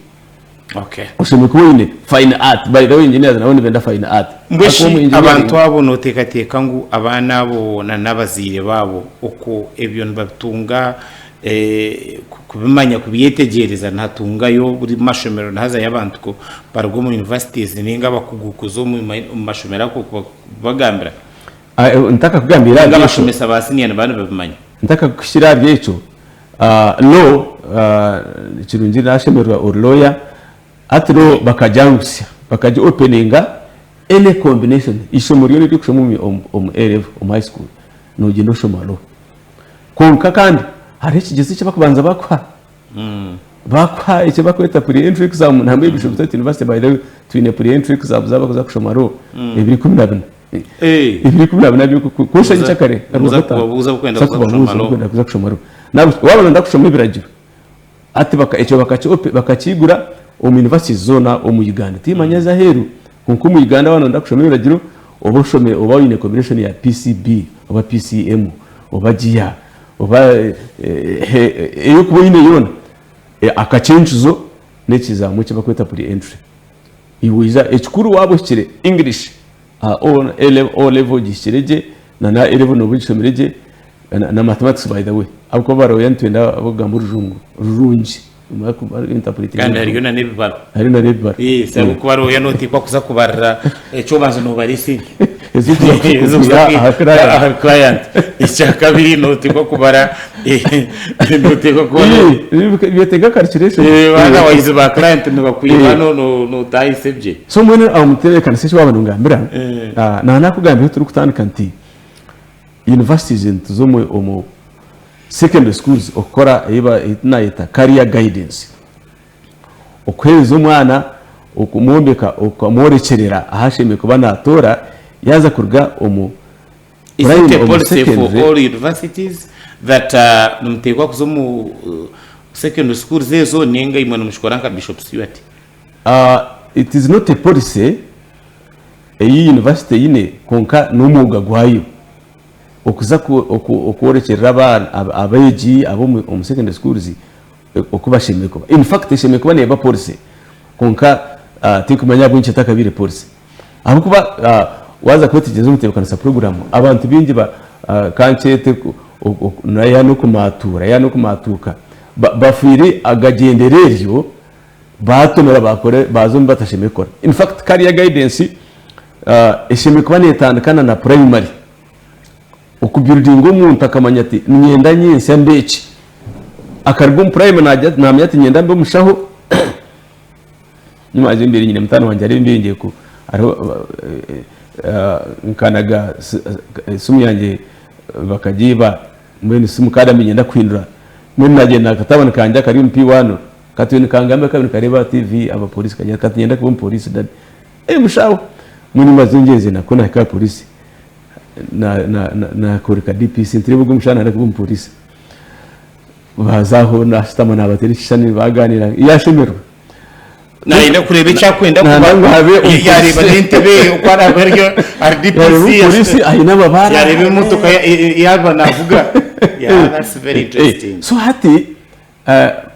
Okay. Oshemereire kuba oine fine art. By the way engineers nabo nibenda fine art. Mbwe Ahakuba omu shi engineering abantu abo noteekateeka ngu abaana abo na n'abazaire baabo okwo ebyo nibabitunga eh, ku- kubimanya kubyetegyereza nihatungayo buri mashomero nihazayo abantu ku baruga omu universities ninga abakugu kuza omu ma- omu mashomero ago kuba- kubagambira Ah, eh, ntakakugambira ninga ahari ekyo abashomesa ba senior nibaba nibabimanya ntakakukira ahari ekyo Law kirungi nashemererwa ori lawyer hati law bakagyangusya bakagi openinga any combination eishomo ryona eri orikushoma omu A level omu high school nogyenda oshoma law kwonka kandi hariho ekigyezo eki barikubanza bakuha bakuha eki barikweta pre entry exam nambwenu Bishop State University by the way twine pre entry exam z'abarikuza kushoma law ebiro 14. Ebiro 14 by'oku nyekyakare Nimuza kubabuuza abarikwenda kuza kushoma law. Abarikwenda kuza kushoma law. Waaba nooyenda kushoma ebiragiro, hati ekyo bakakiigura omu universities zoona omu Uganda. Tiimanya ez'aheeru kwonka omu Uganda waaba nooyenda kushoma ebiragiro, oba oshome oba oine combination ya PCB oba PCM oba GIA oba ei orikuba oine yoona, akakyencuzo n'ekizamu eki barikweta pre-entry. Iwe oija, ekikuru waaba ohikire English aha O level ogihikire gye na na A level nooba ogishomire gye na mathematics by the way ahabw'okuba barooya nitwenda ab'okugamba orujungu rurungi Kandi hariyo na n'ebibaro. Hariyo na n'ebibaro. Yes, ahabw'okuba rooya nooteekwa kuza kubarira ekyobanza noobara esente. Ez'okuza aha client. Aha client. Ekyakabiri noteekwa kubara noteekwa kuba Byetenga calculation. Otherwise ba client nibakwiba notahisa ebye. So mbwenu aho mutebeekanisa eki waaba nongambira, naaba naakugambira ahu turikutandika nti universities nituza omu secondary schools okukora ei naayeta career guidance. Okuheereza omwana okumwombeka okamworekyerera ahu ashemereire kuba naatoora yaaza kuruga omu Is it a policy for all universities that nimuteekwa kuza omu secondary schools ezo ninga imwe nimukikora nka Bishop Stuart? It is not a policy ei university eine kwonka n'omwoga gwayo okuza okworekyerera abaana abeegi ab'omu secondary schools oku bashemereire kuba. In fact eshemereire kuba neeba policy kwonka tinkumanya ahabw'enki etakabaire policy. Ahabw'okuba waaza kwetegyereza omu tebeekanisa puroguraamu abantu baingi ba ka nkyete yaaba n'okumaatuura yaaba n'okumaatuuka bafiire agagyendera eryo baatomera baakora baaza omu bi batashemereire kukora. In fact career guidance eshemereire kuba neetandika na na primary. Okubuildinga omuntu akamanya ati niinyenda nyentsya mbe eki. Akaruga omu primary naagira ati naamanya ati niinyenda mbe omushaho. Nyowe mbaire nyine mutaani wangye hariho ebi mbaire hariho nkanaga esimu yangye bakagiiba mbwenu simu kaadi niinyenda kuhindura mbwenu naagyenda na katabani kangye akari omu P1 katwire nikangambira kabaire nikareeba TV abapoliisi kagira kati niinyenda kuba omupoliisi dadi. Mushaho mbwenu maze ngyenzire nako naahika aha poliisi Naakoreka DPC nti reeba ogu omushaija naayenda kuba omupooriisi. Baaza aho naashutama naabateera ekishushani baagaaniira yaashemererwa. Naayenda kureeba eki arikwenda kuba. Naayenda ngu abe omupooriisi. Yaareeba n'entebe ye oku araabe ari ahari DPC. Yaareeba omupooriisi aine amabaare. Yaareeba emotoka yaaba naavuga. Yeah, that's very interesting. So hati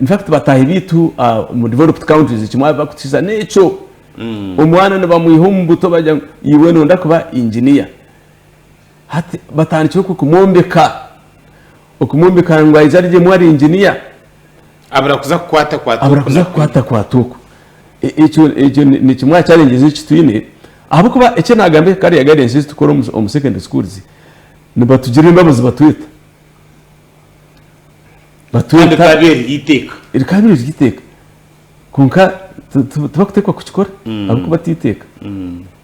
in fact bataahi baitu omu developed countries kimwe abakutukiza n'ekyo. Omwana nibamwiha omu buto bagira ngu iwe noyenda kuba engineer. Hati batandikire okwo kumwombeka, okumwombeka ngu aije arugyemu ari engineer. Abura kuza kukwatakwata Abura kuza kukwatakwata okwo. Ekyo ekyo ni kimwe aha challenges eki twine ahabw'okuba eki naagamba career guidance ezi tukora omu secondary schools nibatugirira embabazi batweta. Kandi Batweta rikaba riri eiteeka. Rikaba riri eiteeka. Kwonka tibakuteekwa kukikora ahabw'okuba ti iteeka.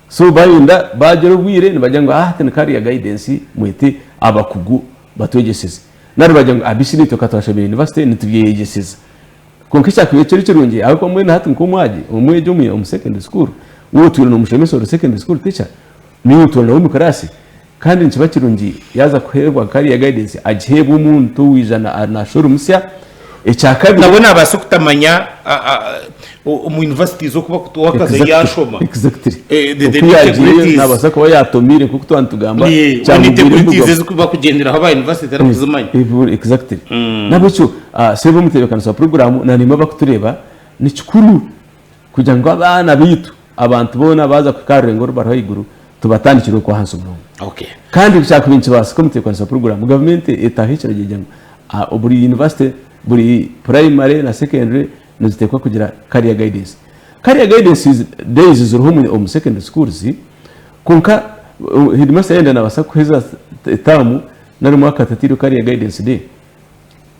So bayenda bagira obwire nibagira ngu hati ni career guidance mwete abakugu batwegyeseze. Nari bagira ngu bishi naitwe ka twashomire university nitubyeyegyeseza. Kwonka ekyakubaire kiri kirungi ahabw'okuba mbwenu hati nk'omwagi omwegi omu secondary school waaba otwire nomushomesa ori secondary school teacher niiwe otuura nawe omu class kandi nikiba kirungi yaaza kuheebwa career guidance agiheebwe omuntu owaija naashusha ori musya. Ekyakabiri. Nabwo naabaasa okutamanya omu universities oku bakuba yaashoma. Exactly. Oku yaagiireyo naabaasa kuba yaatomiire nk'oku twaba nitugamba. Integrities ezi bakugyenderaho aba university tarikuzimanya. Exactly. N'ahabw'ekyo sebo omutebeekanisa wa puroguraamu na naimwe abarikutureeba ni kikuru Kugira ngu abaana baitu, abantu boona baaza kuhika aha rurengo oru bariho ahaiguru, tubatandikire okwo ahansi munonga. Okay. Kandi kyakubaire nikibaasika omutebeekanisa wa puroguraamu, gavumenti etaho ekiragiro egira ngu buri yunivasite, buri purayimare na sekendure niziteekwa kugira career guidance. Career guidance days ziriho omu secondary schools, kwonka headmaster yayenda naabaasa kuheza etaamu nari omwaka atataireho career guidance day.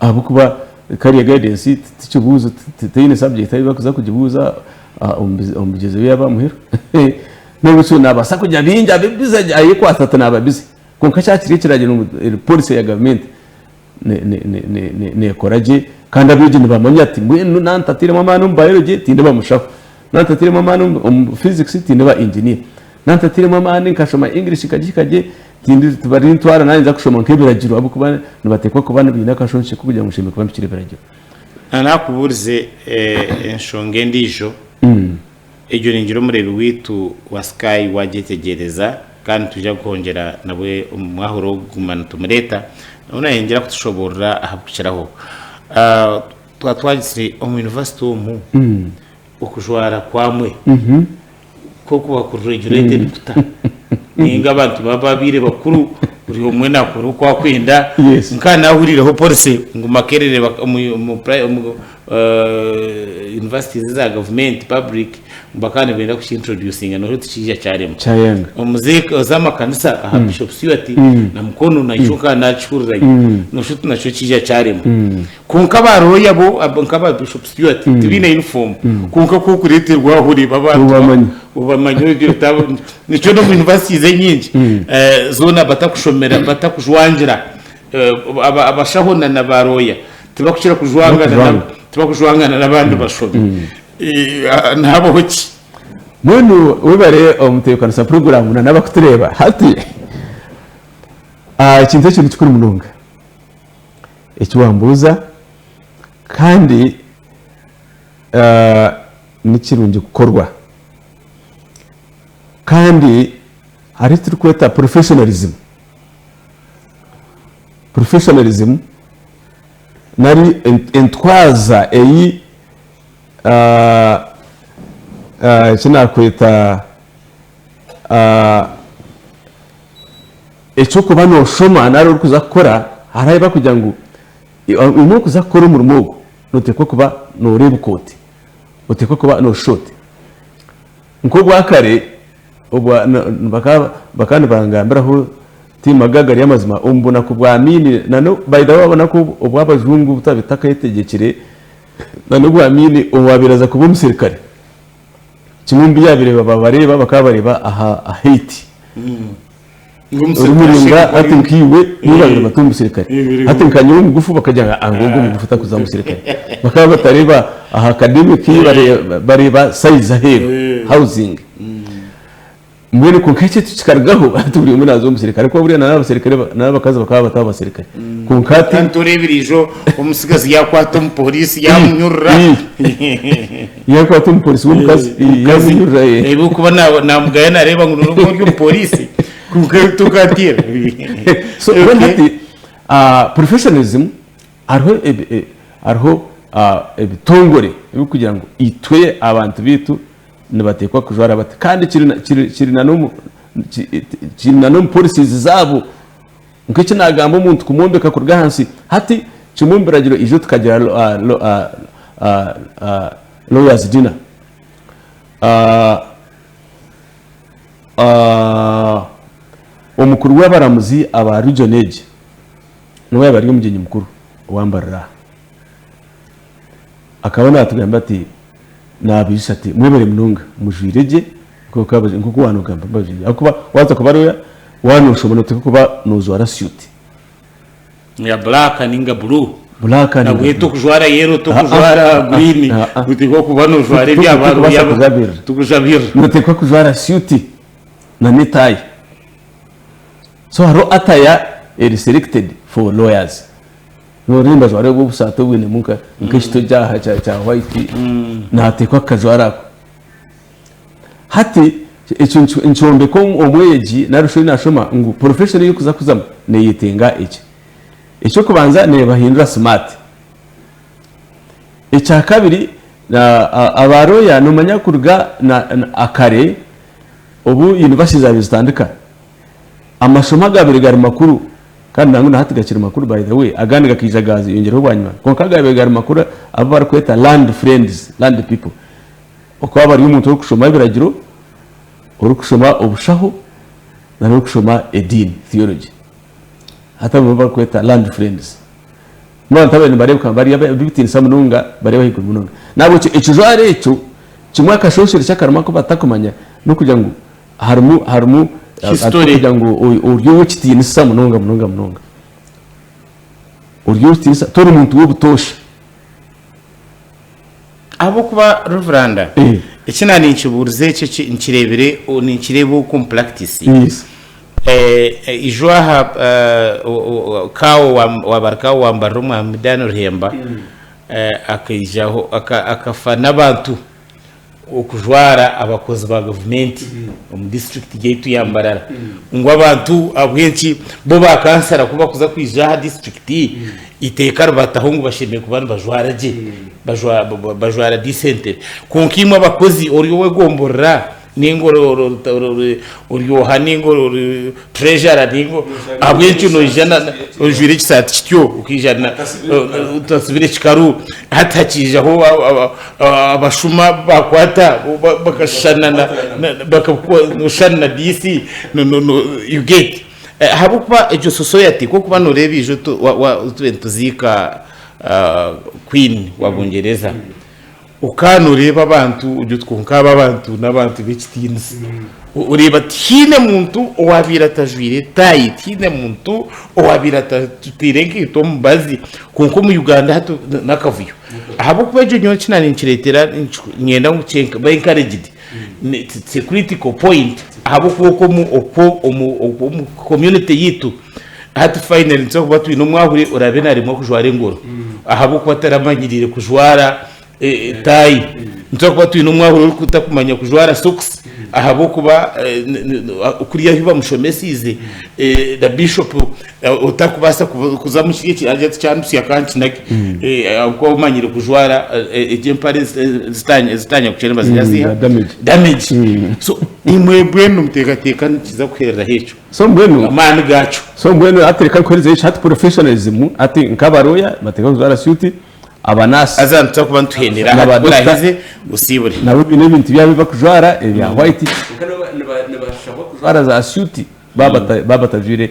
Ahabw'okuba career guidance ti kibuuzo, teine subject ahu barikuza kugibuuza omu bigyezo byabo aha muheru. N'ahabw'ekyo naabaasa kugira bingi abe busy ayekwatse ati naaba busy. Kwonka kyakiri ekiragiro ngu policy ya gavumenti neekora gye kandi abeegi nibamanya ati mbwenu naaba ntatairemu amaani omu biology tindiba mushaho, naaba ntatairemu amaani omu physics tindiba engineer. Nantatairemu amaani nkashoma English nkagihika gye, tindi tibarintwara naanye nza kushoma nk'ebiragiro ahabw'okuba nibateekwa kuba baine akashonshe k'okugira ngu nshemereire kuba mpikire ebiragiro. Nakubuurize enshonga endiijo, egyo ningira omureebi waitu wa Sky wagyetegyereza kandi nitwija kuhongyera nabwe omu mwahuro ogu kuguma nitumureeta nawe nayongyera kutushoboorora ahabw'okukiraho. Twaba twagizire omu yunivasite omu okujwara kwamwe Nk'oku bakuri regulated kuta ninga abantu baba babaire bakuru buri omwe nakora oku akwenda. Yes. Nka nahurireho policy ngu Makerere bak- omu omu pri- omu Universities eza gavumenti, public, ngu bakaba nibenda kuki introducinga noreeba tikiija kyaremwa. Kyayenga. Omuze oz'amakanisa aha Bishop Stuart na Mukono nakyo nkaba nakihurira gye noshusha oti nakyo kiija kyaremwa. Kwonka aba lawyer bo nk'aba Bishop Stuart tibaine uniform kwonka ku orikureeterwa aho oreeba abantu Obamanya. obamanya ogira oti abo nikyo n'omu universities enyingi zoona batakushomera batakujwangira abashaho na ba lawyer tibakukira kujwangana tibakujwangana n'abandi bashomi. Nihabaho ki? Mbwenu webare omutebekanisa puroguraamu na n'abakutureeba. Hati ekintu eki nikikuru munonga eki wambuuza kandi nikirungi kukorwa kandi hariho eki turikweta professionalism. Professionalism nari entwaza ei eki naakweta eky'okuba nooshoma nari orikuza kukora hariho ahu barikugira ngu imwe orikuza kukora omurimo ogu nooteekwa kuba nooreebeka oti, oteekwa kuba nooshusha oti. Nk'obwakare bakaba nibangambiraho ti maga gari amazima omu bunaku bwa Amiini na by the way obunaku obu abajungu butakayetegekire na n'obwa Amiini owaabaire aza kuba omusirikare kimwe omu bi yaabaire babareeba bakaba bareeba aha height. Ori muraingwa hati nkaiwe nibo baabaire bata omusirikare. Hati nka nyowe omugufu bakagira ngu ogu omugufu takuza musirikare. Bakaba batareeba aha academic bareeba size aheeru housing. Mbwenu kwonka ekyo kikarugaho hati buri omwe naaza omusirikare ahabw'okuba buriya n'abasirikare n'abakazi bakaba bataba abasirikare. Kwonka hati. Kandi toreebire ijo omutsigazi yaakwata omupooriisi yaamunyurura. Yaakwata omupooriisi w'omukazi yaamunyurura. Ahabw'okuba naamugaya naareeba ngu nooba ori omupooriisi kwonka tokateera. So mbwenu hati professionalism hariho hariho ebitongore ebirikugira ngu itwe abantu baitu nibateekwa kujwara bati kandi kiri na n'omu policies zaabo. Nk'eki naagamba omuntu kumwombeka kuruga ahansi hati kimwe omu biragiro ijo tukagira lawyers dinner omukuru w'abaramuzi aba region egi niwe yaaba ari omugyenyi mukuru owa Mbarara aha. Akaba naatugambira ati Naabaijusya ati, Mwebare munonga, mujwaire gye nk'oku waanogamba bajwaire gye. Ahabw'okuba waaza kuba looya, waaba nooshoma nooteekwa kuba noojwara suit. Ya black ninga blue. Black ninga Nabwe blue. tokujwara yellow, tokujwara green. Oteekwa kuba noojwara ebya ba Torikubaasa looya. kujabirira. Tokujabirira. Nooteekwa kujwara suit na n'etaayi. So hariho attire eri selected for lawyers. Noreeba nibajwara obwo obusaati obwinemu nka nk'ekitogi aha kya kya white nateekwa kukajwara ako. Hati ekyo nikyombeka omwegi nari shi nashoma ngu profession ei orikuza kuzamu neyetenga eki. Eky'okubanza nebahindura smart. Ekyakabiri aba lawyer nomanya kuruga na kare obu university zabaire nizitandika Amashomo agaabaire gari makuru, kandi nangwa na hati gakiri makuru by the way, agandi gakaija gaayongyeraho bwanyima, kwonka agaabaire gari makuru abu barikweta learned friends, learned people, okuba bari omuntu orikushoma ebiragiro, orikushoma obushaho, na n'orikushoma ediini, theology. Hati abo nibo barikweta learned friends. Nibo abantu ababaire nibareebeka bari ab'ebitiinisa munonga, bari abahaiguru munonga. Nahabwekyo ekijwaro ekyo, kimwe akashonshorekye akarimu aku batakumanya n'okugira ngu Harimu harimu History. kugira ngu ori ow'ekitiinisa munonga munonga munonga. Ori ow'ekitiinisa tori muntu w'obutoosha. Ahabw'okuba Reveranda, Eh. eki na ninkibuuriza eki eki nkireebire o- ninkireeba oku omu practice. Yes. Eh, eh, ijo aha eh, o- o- o- Kaawo wa- wa Barikawo wa Mbarara Omwami Dan Ruhemba eh, akaijaho aka- akafa n'abantu okujwara abakozi ba gavumenti omu disiturikiti yaitu ya Mbarara ngu abantu ahabw'enki bo ba kansara ku bakuza kwija aha disiturikiti eiteeka ribataho ngu bashemereire kuba nibajwara gye bajwara decently kwonka imwe abakozi ori ow'egomborora. Ninga ori oha ninga ori treasurer ninga ahabw'enki noija ojwaire ekisaati kityo okaija otasibire ekikaru hati hakiijaho abashuma bakwata bakashushana noshushana na DC you get ahabw'okuba egyo society ku orikuba noreeba ija tube nituziika queen wa Bungyereza. Okaba noreeba abantu ogira oti kwonka aba abantu n'abantu b'ekitiinisa. Oreeba tihaine muntu owaabaire atajwaire taayi, tihaine muntu owaabaire atataire enkaito omu mubazi. Kwonka omu Uganda hati n'akavuyo. Ahabw'okuba ekyo nyowe eki naaba ninkireetera niinyenda ngu ba encouraged. It's a critical point ahabw'okuba okwo okwo omu community yaitu hati finally nituza kuba twine omwahuri oraabe naaremwa kujwara engoro ahabw'okuba taramanyiriire kujwara taayi. Nituza kuba twine omwahuri orikutakumanya kujwara sokisi ahabw'okuba kuriya ahu bamushomesiize na bishop otakubaasa kuza omu kiri eki arya ati kyandutsya kankinage ahabw'okuba omanyire kujwara egyo empare ezitanyakukye nibaziha ziiha damage. So imwe mbwenu nimuteekateeka nikiza kuhereraho ekyo? So mbwenu Amaani gaakyo. So mbwenu hati reka nkuherezeyo eki hati professionalism hati nk'abaroya nibateekwa kujwara suit, abanasi Haza nituza kuba nituhendera aha N'aba doctor. oraaheze osiibure. nabo baine ebintu byabo ebi bakujwara ebya white kwonka nabo nibashabwa kujwara za suit baaba baaba batajwaire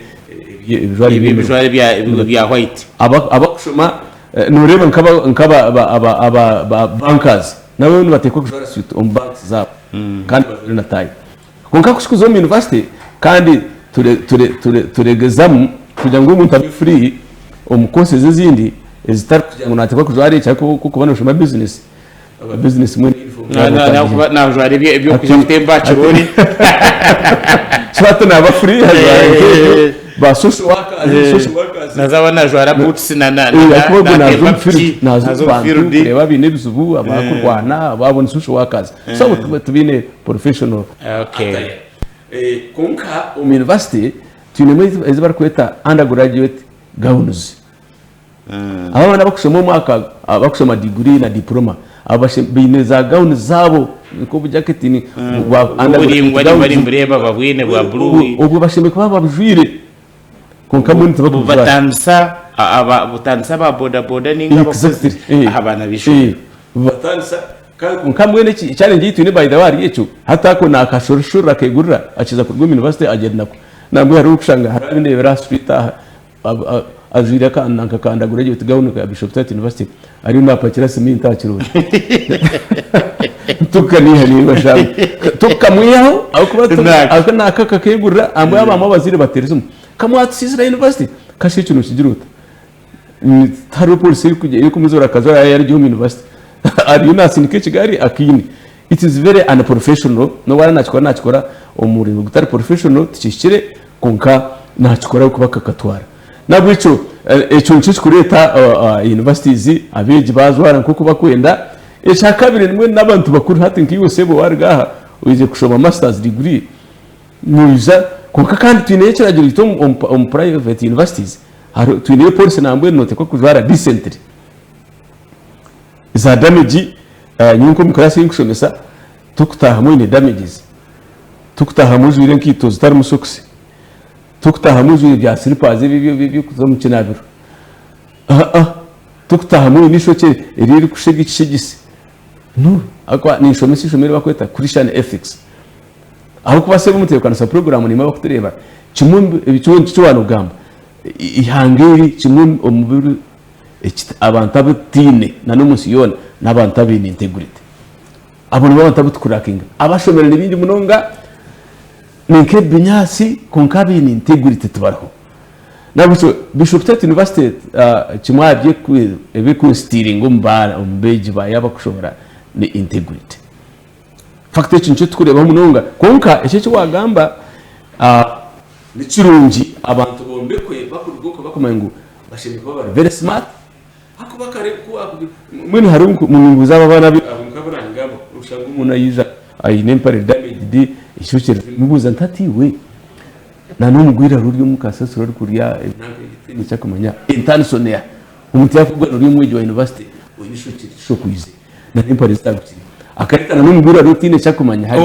ebijwaro Ebi ebijwaro ebya ebya white. Aba abakushoma noreeba nk'aba nk'aba aba aba aba ba bankers nabo nibateekwa kujwara suit omu banks zaabo kandi bajware na taayi. Kwonka ku kuza omu university kandi ture ture ture turegezamu kugira ngu omuntu abe free omu courses ezindi ezitari kugira ngu nateekwa kujwara eki ariko ku okuba noshoma business, aba business mbwenu uniform Na- yaabo na- otagihenda. na- Najwara ebyo- eby'okuja Hati kutemba aha hati kiroore. so hati naba free ajwara nk'ebyo ba social workers, social workers Naza aba najwara boots na na Eh, na akuba ogwo naaza natemba omu field, piki naaza naza omu omu bantu field. kureeba abaine ebizibu, abakurwana, abo ni social workers. So abo tuba tubaine professional Okay. attire. Eh, kwonka omu university twinemu ezi ezi barikweta undergraduate gowns. Abo abaana abakushoma omwaka abakushoma degree na diploma abo bashe baine za gown zaabo nk'obujaketi ni bwa undergraduate Oburingwa gowns. nimba nimbureeba babwine bwa blue. Obwo bashemereire kuba babujwaire kwonka mbwenu tibakubujwara. Bubatandisa aba butandisa aba boda boda ninga abakozi Exactly. aha baana b'eishomero. Eh, bubatandisa Kandi kwonka mbwenu eki challenge ei twine by the way ahari ekyo, hati ako naakashoreshorera akeegurira akiza kuruga omu university agyenda nako. Nambwenu hariho orikushanga hariho abu ndeebera aha street aha ajwaire aka nanka ka undergraduate gown ka Bishop Stuart University ariyo naapakira siminti aha kiroore. Tukaniiha niiwe shaahu. Tukamwihaho ahabw'okuba tu- Naaka. aka naaka akakeegurira ambwenu abamwe abazaire bateera esimu, ka mwatusiisira university? Kasha ekyo nookigira ota? Tihariho police erikumuzoora akajwara yaaba yari omu university. Ariyo natsindika ekigaari akiine. It is very unprofessional n'obu araabe nakikora nakikora omu muringo gutari professional tikihikire kwonka nakikora ahabw'okuba akakatwara. N'ahabw'ekyo ekyo nikyo kirikureeta universities abeegi baajwara nk'oku barikwenda. Ekyakabiri mbwenu n'abantu bakuru hati nkaiwe sebo waaruga aha oizire kushoma masters degree noija kwonka kandi twineyo ekiragiro kyaitu omu private universities Hariho twineyo policy nambwenu notekwa kujwara decently. Za damage nyowe nkomu class eyinkushomesa tokutahamu oyine damages, tokutahamu ojwire enkaito zitarimu sokisi, tokutahamu ojwire bya slippers ebi ebyokuza omu kinabiro, aa tokutahamu oyine eishokye eririkushega ekishegisi no ahakuba ninshomesa eishomero eri bakweta Christian ethics. Ahabw'okuba sebo omutebeekanisa wa puroguraamu naimwe abarikutureeba, kimwe omu bi eki waanogamba, eihanga eri kimwe omu bi abantu abu tutaine n'omu nsi yoona n'abantu abaine integrity. Abo nibo bantu abu turikurakinga. Abashomire ni baingi munonga, ni nk'ebinyaatsi kwonka abaine integrity tibariho. N'ahabw'ekyo Bishop Tate University kimwe aha ebirikuinstiringa omu beegi baayo abakushobora ni integrity. Fact ekyo nikyo turikureebaho munonga kwonka ekyo eki waagamba ni kirungi abantu bombekwe bakuruga okwo bakumanya ngu bashemereire kuba bari very smart ahakuba kare ku waakubi mbwenu hariho nkubuuza abo abaana abu nangamba oshanga omuntu aija aine empare damaged eishokye riri mubuuza nti hati iwe na n'omugwire hariho ori omu kasasiro orikurya ebintu ekyakumanya entaaniso neeha omuntu yaakubugana ori omwegi wa university oine eishokye rishokwize. Na n'empare zitagukire. Akareeta na n'omugwire ari otaine eki akumanya hari.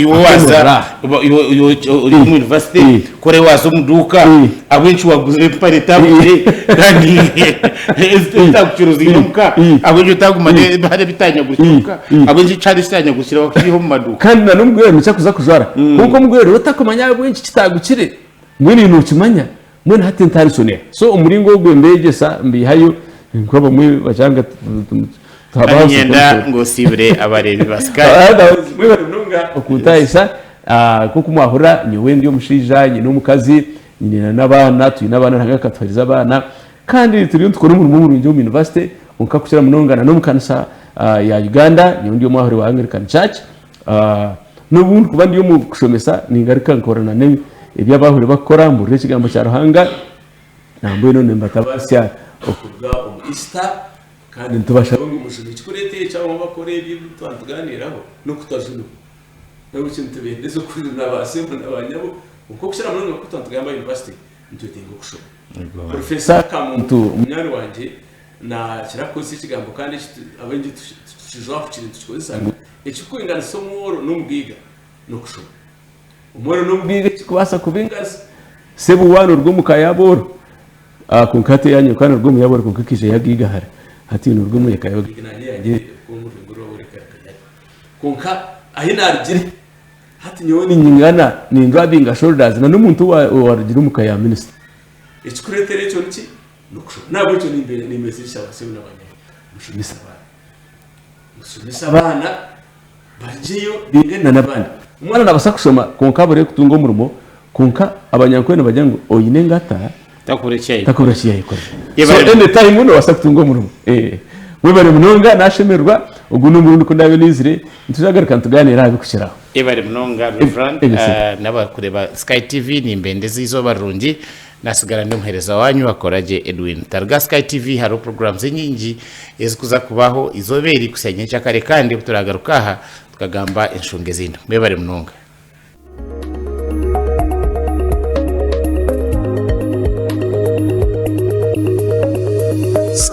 Iwe waaza ori omu yunivasite kore waaza omu duuka ahabw'enki waguzire empare etagukire kandi etagukire oziine omuka ahabw'enki otaguma n'empare ebitanyagurikire omuka ahabw'enki ekihaare ekitanyagurikire wakiiha omu maduuka. Kandi na n'omugwire nikyo akuza kujwara kwonka omugwire oriho otakumanya ahabw'enki kitagukire mbwenu iwe nokimanya mbwenu hati ntariso neha so omuringo ogwo mbegyesa mbihayo nk'abamwe bashanga Niinyenda ngu osiibure abareebi ba Sky. Mwebare munonga okuntahisa. Nk'oku mwahurira nyowe ndi omushaija, nyine omukazi, nyine n'abaana, twine abaana Ruhanga akatuhereza abaana kandi turiyo nitukora omurimo murungi omu yunivasite kwonka kukira munonga na n'omu kanisa ya Uganda nyowe ndi omwahuri wa Anglican Church. N'obu ndikuba ndi omu kushomesa ningaruka nkora na n'ebi abahuri bakukora mburira ekigambo kya Ruhanga nambwenu nimbatabaasya okuruga omu Easter. Kandi nitubashaba ngu mujune. Ekikureeta ekyo abamwe bakora ebyo ebi twaba nitugaaniiraho n'okutajunwa. N'ahabw'ekyo nitubendeza okujuna ba sebo na ba nyabo kwonka okukira munonga nk'oku twaba nitugamba aha yunivasite, nitwetenga okushoma. Professor Kamuntu munywani wangye naakira kukozesa ekigambo kandi eki abaingi tukijwahukire nitukikozesa ngu ekirikwinganisa omworo n'omugaiga n'okushoma. Omworo n'omugaiga ekirikubaasa kubinganisa, sebo waaba noruga omu ka y'abooro, Kwonka hati eya nyowe noruga omu yaboro kwonka ekaija yagaigahara hati noruga omu eka yabagaiga nanye eyangye kuba omu rurengo rwaboro ekaruga yayo kwonka ahi narugire hati nyowe ninyingana nindrabinga shoulders na n'omuntu owarugire omu ka ya minisita ekikuretera ekyo niki n'okushoma nahabwekyo nimbezirisha ba sebo na ba nyabo mushomese abaana mushomese abaana Barugyeyo baingane na n'abandi. Omwana naabaasa kushoma kwonka abure kutunga omurimo kwonka abanyankore nibagira ngu oine engata Takubura eki yayekorera. takubura eki yayekorera. So any time noobaasa kutunga omurimo. Mwebare munonga nashemererwa ogu n'omurundi ku ndaabe naizire nitujagaruka nitugaaniira aha birikukiraho. Yebare munonga Reverand n'abarikureeba Sky TV nimbendeza eizooba rirungi Nasigara ndi omuheereza wanyu Akoragye Edwin. Taruga Sky TV hariho programs enyingi ezikuza kubaho izooba eri kuhitsya nyenkyakare kandi obu turagaruka aha tukagamba enshonga ezindi. Mwebare munonga.